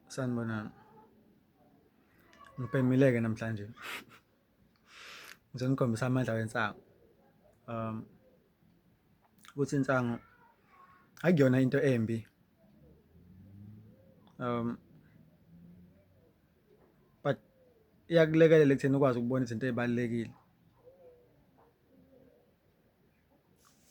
Sanibonani. Ngibhemile-ke namhlanje. Ngizonikhombisa amandla wensangu. Ukuthi insangu akuyona into embi. But iyakulekelela ekutheni ukwazi ukubona izinto ey'balulekile.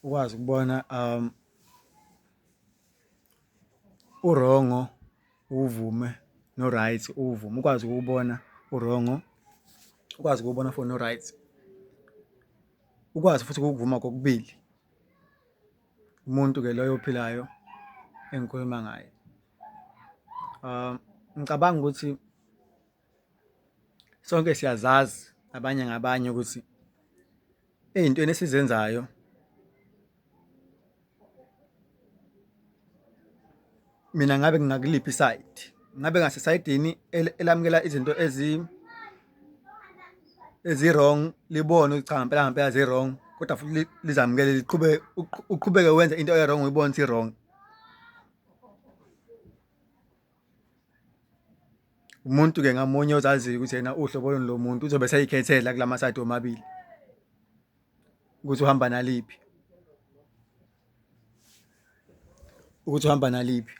Ukwazi ukubona uwrongo uwuvume no-right uwuvume, ukwazi ukuwubona uwrongo, ukwazi ukuwubona futhi no-right. Ukwazi futhi ukukuvuma kokubili. Umuntu-ke loyo ophilayo engikhuluma ngaye. Ngicabanga ukuthi sonke siyazazi abanye ngabanye ukuthi ey'ntweni esizenzayo mina ngabe ngingakuliphi isayidi, ngabe ngasesayidini elamukela izinto ezi-wrong libone ukuthi cha ngempela ngempela zi-wrong kodwa futhi lizamukele liqhubeke uqhubeke wenze into e-wrong uyibone ukuthi i-wrong. Umuntu-ke ngamunye ozaziyo ukuthi yena uhlobo luni lo muntu uzobe eseyikhethela kula masayidi omabili ukuthi uhamba naliphi, ukuthi uhamba naliphi.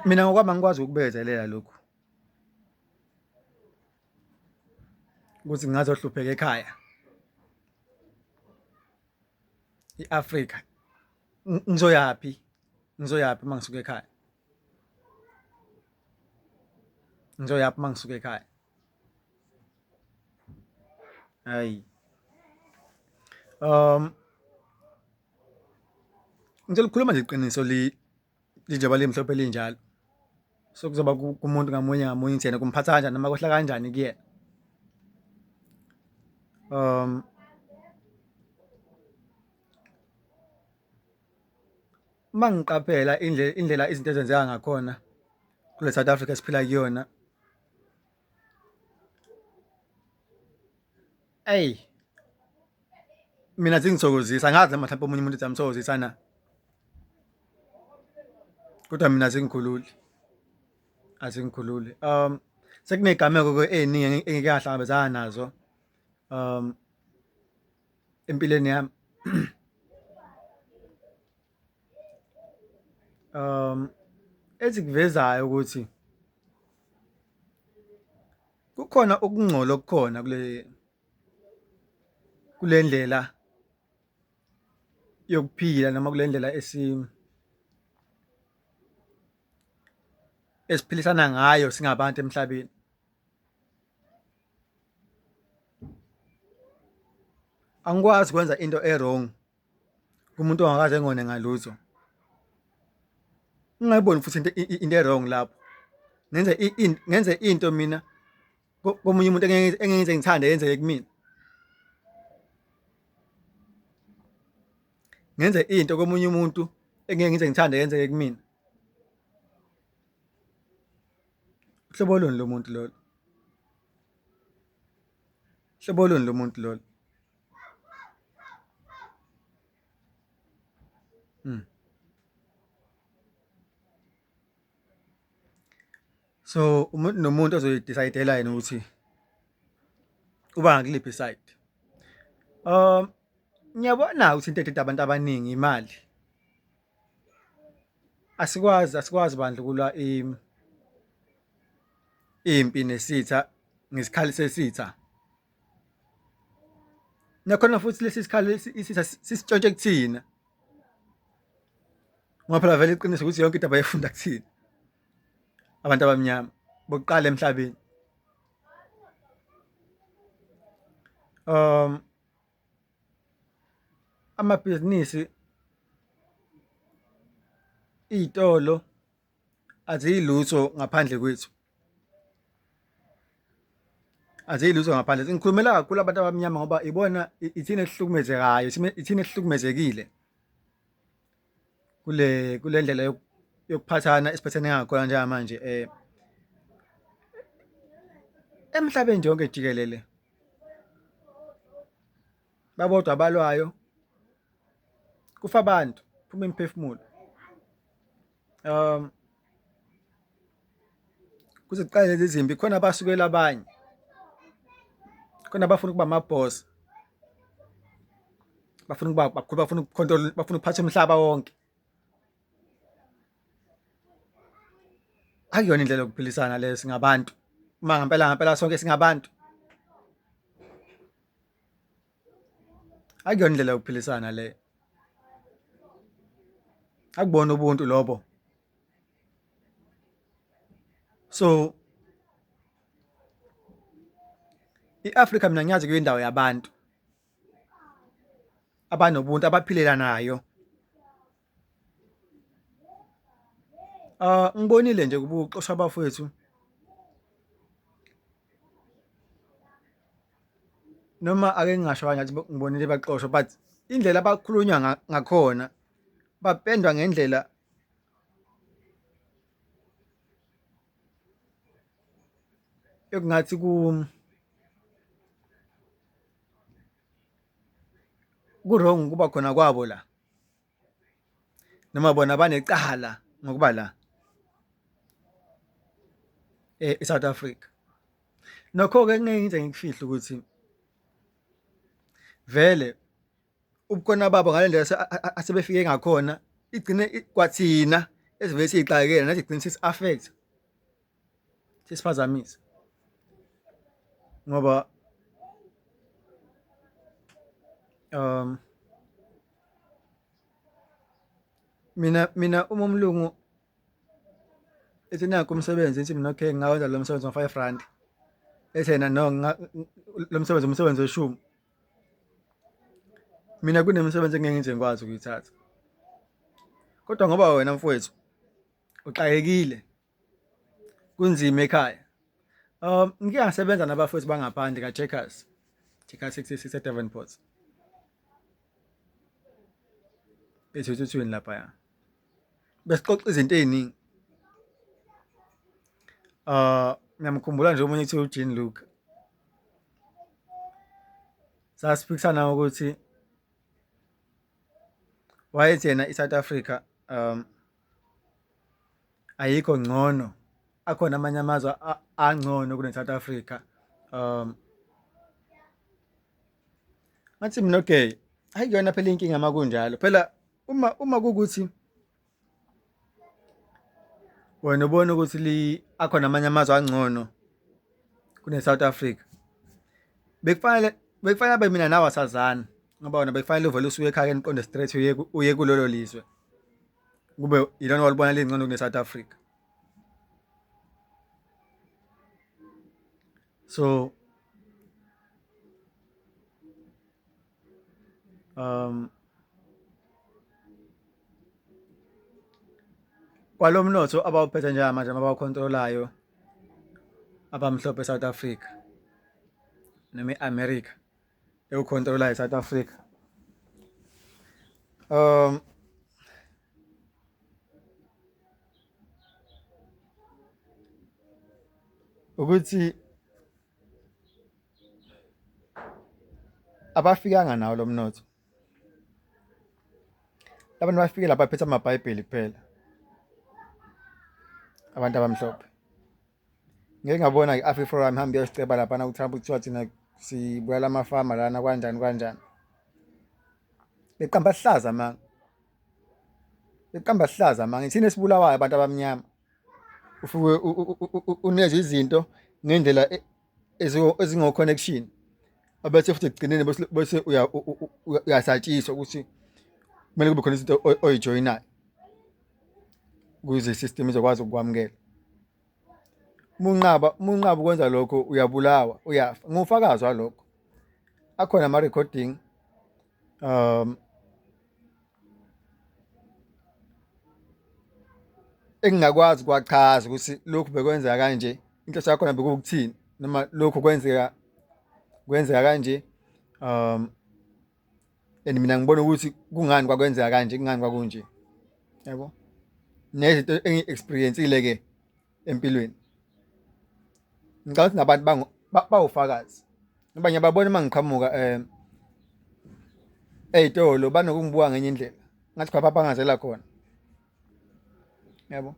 Mina ngokwami angikwazi ukubekezelela lokhu ukuthi ngingazohlupheka ekhaya. I-Afrika ngizoyaphi ngizoyaphi uma ngisuka ekhaya ngizoyaphi uma ngisuka ekhaya hayi ngicela ukukhuluma nje iqiniso li linjengoba limhlophe linjalo so kuzoba kumuntu ngamunye ngamunye ukuthi yena kumphatha kanjani noma kwehla kanjani kuyena uma ngiqaphela indlela indlela izinto ezenzeka ngakhona kule South Africa esiphila kuyona eyi mina zingithokozisa angazi noma mhlawumbe omunye umuntu ziyamthokozisa na kodwa mina zingikhululi azingikhululi sekunegameko-ke ey'ningi engike ngahlangabezana nazo empilweni yami ezikuvezayo ukuthi kukhona ukungcola okukhona kule kule ndlela yokuphila noma kule ndlela esi esiphilisana ngayo singabantu emhlabeni. Angikwazi ukwenza into e-wrong kumuntu ongakaze engone ngalutho. Ngingayiboni futhi into into e-wrong lapho. Ngenze ngenze into mina komunye umuntu engeke ngithande yenzeke kumina. Ngenze into komunye umuntu engeke ngize ngithande yenzeke kumina. Uhlobo luni lo muntu lolo? Hlobo luni lo muntu lolo? So umuntu nomuntu ozoyi-decide-ela yena ukuthi uba ngakuliphi isayidi. Ngiyabona ukuthi into edida abantu abaningi imali. Asikwazi asikwazi bandla ukulwa impi nesitha ngesikhali sesitha. Nakhona futhi lesi sikhali isitha sisitshontshe kuthina. Ngoba phela vele iqiniso ukuthi yonke into abayifunda kuthina. Abantu abamnyama bokuqala emhlabeni. Amabhizinisi iy'tolo aziyilutho ngaphandle kwethu. Aziyilutho ngaphandle. Ngikhulumela kakhulu abantu abamnyama ngoba ibona ithina esihlukumezekayo, ithina esihlukumezekile kule kule ndlela yokuphathana esiphathene ngakhona njengamanje emhlabeni nje wonke jikelele. Babodwa abalwayo, kufa abantu. Phuma imiphefumulo. Kuze kuqale lezi zimpi khona abasukela abanye. Khona abafuna ukuba ama-boss. Bafuna ukuba bakhulu, bafuna ukucontrol, bafuna ukuphatha umhlaba wonke. Akuyona indlela yokuphilisana leyo singabantu. Uma ngempela ngempela sonke singabantu. Akuyona indlela yokuphilisana leyo. Akubona ubuntu lobo. So iAfrika mina ngiyazi kuyindawo yabantu abanobuntu abaphilelanayo. Ah ngibonile nje kubuxosha abafowethu noma ake ngingasho kanjani ukuthi ngibonile baxoshwa but indlela abakhulunywa ngakhona bapendwa ngendlela ekungathi ku ku-wrong ukuba khona kwabo la noma bona banecala ngokuba la e-South Africa. Nokho-ke ngeke ngize ngikufihle ukuthi vele ubukhona babo ngale ndlela asebefike ngakhona igcine kwathina esivele siyixakekele nathi igcine sisi-affect sisiphazamisa ngoba mina uma umlungu ethi nanku umsebenzi ngithi mina okay ngingawenza lo msebenzi ngo-five rand ethi yena no lo msebenzi umsebenzi weshumi. Mina kunemisebenzi engeke ngize ngikwazi ukuyithatha kodwa ngoba wena mfowethu uxakekile kunzima ekhaya. Ngike ngasebenza nabafowethu bangaphandle ka-Checkers, Checkers 66 eDevonport. Ethuthwini laphaya. Besixoxa izinto ey'ningi. Ngiyamkhumbula nje omunye kuthiwa uJean Luc. Sasiphikisana ukuthi wayethi yena i-South Africa ayikho ngcono akhona amanye amazwe angcono kune-South Africa. Ngathi mina okay, ayikuyona phela inkinga uma kunjalo. Phela uma kuwukuthi wena ubona ukuthi li akhona amanye amazwe angcono kune-South Africa. Bekufanele bekufanele abe mina nawe asazani ngoba wena bekufanele uvele usuke ekhaya niqonde straight uye uye kulolo lizwe. Kube yilona walibona lingcono kune-South Africa. So kwalo mnotho abawuphethe njengamanje abawukhontrolayo abamhlophe eSouth Africa noma i-America ewukhontrolayo eSouth Africa. Ukuthi abafikanga nawo lo mnotho. Abantu bafike lapha baphethe amabhayibheli kuphela. Abantu abamhlophe. Ngeke ngabona i-AfriForum ihambe iyosiceba laphana kuTrump kuthiwa thina sibulala amafama lana kanjani kanjani. Beqamba sihlaza amanga. Beqamba sihlaza amanga. Ithina esibulawayo abantu abamnyama. Ufike unezwe izinto ngendlela ezingo-connection abese futhi ekugcineni bese uyasatshiswa ukuthi kumele kube khona izinto oyijoyinayo ukuze i-system izokwazi ukukwamukela. Uma unqaba, uma unqaba ukwenza lokho uyabulawa, uyafa. Ngiwufakazi walokho. Akhona ama-recording engingakwazi ukuwachaza ukuthi lokhu bekwenzeka kanje, inhloso yakhona bekuwukuthini noma lokhu kwenzeka kwenzeka kanje and mina ngibona ukuthi kungani kwakwenzeka kanje, kungani kwakunje, yabo. Nezinto engi-experience-ile ke empilweni. Ngicabanga ukuthi nabantu bawufakazi ngoba ngiyababona uma ngiqhamuka ey'tolo banokungibuka ngenye indlela. Ngathi khona bangazela khona. Yabo.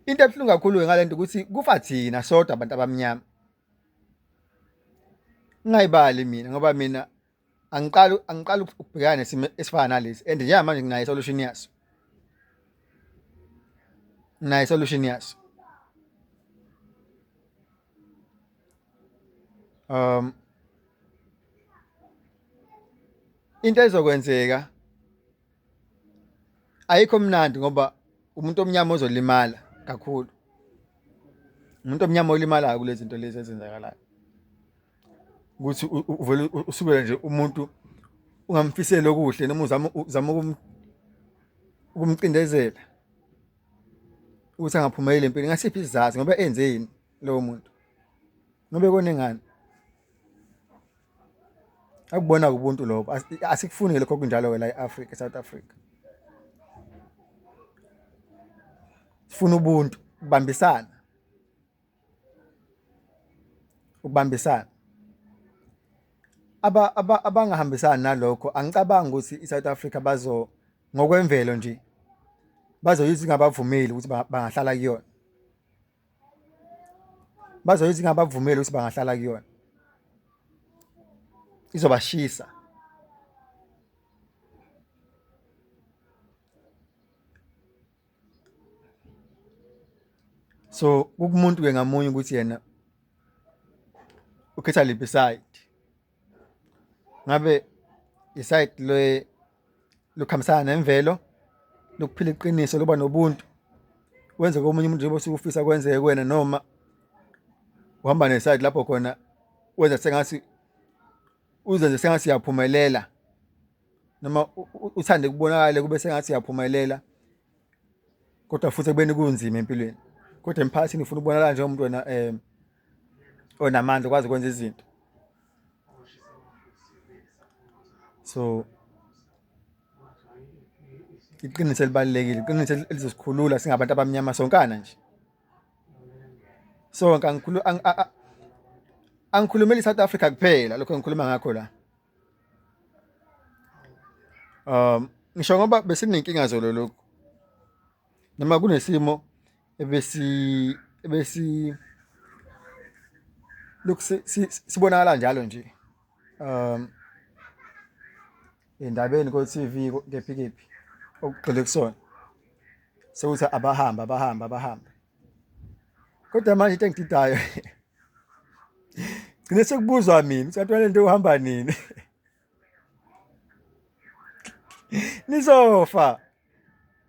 Into ebuhlungu kakhulu ngalento ukuthi kufa thina sodwa abantu abamnyama. Ngingayibali mina ngoba mina angiqali angiqali ukubhekana nesimo esifana nalesi and njengamanje nginayo solution yaso. Nginayo solution yaso. Into ezokwenzeka ayikho mnandi ngoba umuntu omnyama ozolimala kakhulu. Umuntu omnyama olimalayo kulezi zinto lezi ezenzakalayo. Ukuthi uvele usukele nje umuntu ungamfiseli okuhle noma uzama uzama ukumcindezela ukuthi angaphumeleli empilweni ngasiphi isizathu ngoba enzeni lowo muntu ngoba kone ngani akubona ubuntu lobo asikufuni lokho kunjalo ke la eAfrica eSouth Africa sifuna ubuntu ukubambisana ukubambisana aba abangahambisani nalokho angicabangi ukuthi iSouth Africa bazo ngokwemvelo nje bazoyizwa ingabavumeli ukuthi bangahlala kuyona bazoyizwa ingabavumeli ukuthi bangahlala kuyona izobashisa so kukumuntu ke ngamunye ukuthi yena ukhetha liphi side ngabe iside le lukhambisana nemvelo lokuphila iqiniso loba nobuntu wenze komunye umuntu njengoba usuke ufisa kwenzeke kuwena noma uhamba neside lapho khona wenza sengathi uzenze sengathi uyaphumelela noma uthande kubonakale kube sengathi uyaphumelela kodwa futhi ekubeni kunzima empilweni kodwa emphakathini ufuna ukubonakala njengomuntu wena um onamandla okwazi ukwenza izinto so iqiniso elibalulekile iqiniso elizosikhulula singabantu abamnyama sonkana nje sonke angikhulu angikhulumeli South Africa kuphela lokho engikhuluma ngakho la ngisho ngoba besinenkinga zolo lokhu noma kunesimo ebesi ebesi lokhu sibonakala njalo nje endabeni ko-TV kephi kephi okugxile kusona sekuthi abahamba abahamba abahamba kodwa manje into engididayo gcine sekubuzwa mina ukuthi kanti lento uhamba nini nizofa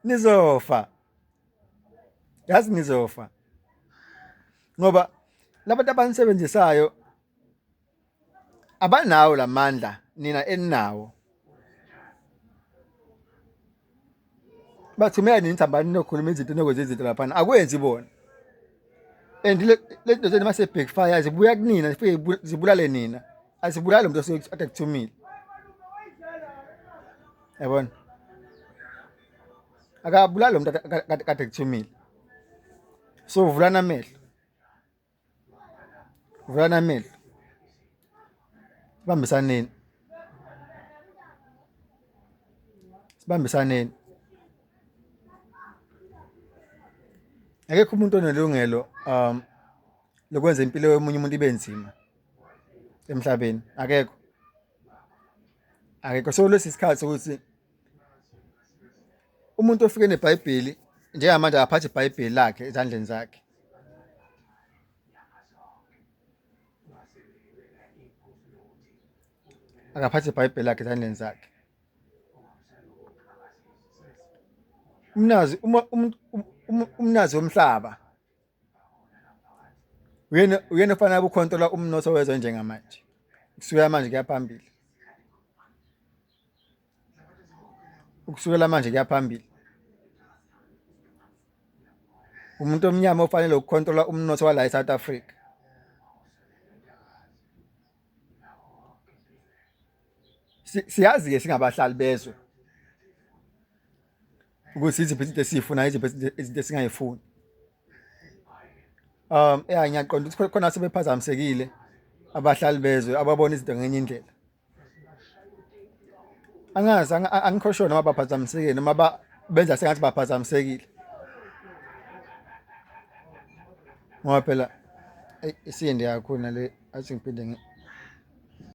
nizofa yazi nizofa ngoba labantu abanisebenzisayo abanawo lamandla nina eninawo bathumela nini hambani niyokhuluma izinto nokwenza izinto laphana akwenzi bona and le zinto zenu mase backfire zibuya kunina zifike zibulale nina azibulali umuntu osuke ade kuthumile yabona akabulali umuntu kade kuthumile so vulana amehlo Vulani amehlo. Sibambisaneni. Sibambisaneni. Akekho umuntu onelungelo lokwenza impilo yomunye umuntu ibe nzima emhlabeni akekho. Akekho so lesi sikhathi sokuthi umuntu ofike neBhayibheli njengamanje akaphathe iBhayibheli lakhe ezandleni zakhe. Akaphathe iBhayibheli lakhe ezandleni zakhe. Umnazi uma umnazi womhlaba uyena uyena ofanele ukukhontrola umnotho wezwe njengamanje. Kusukela manje kuya phambili. Ukusukela manje kuya phambili. Umuntu omnyama ofanele ukukhontrola umnotho wala eSouth Africa. Siyazi-ke singabahlali bezwe ukuthi iziphi izinto esiyifunayo iziphi izinto esingayifuni. Ya ngiyaqonda ukuthi khona sebephazamisekile abahlali bezwe ababona izinto ngenye indlela. Angazi, angikho sure noma baphazamisekile noma benza sengathi baphazamisekile. Ngoba phela eyi isiyende kakhulu nale, athi ngiphinde.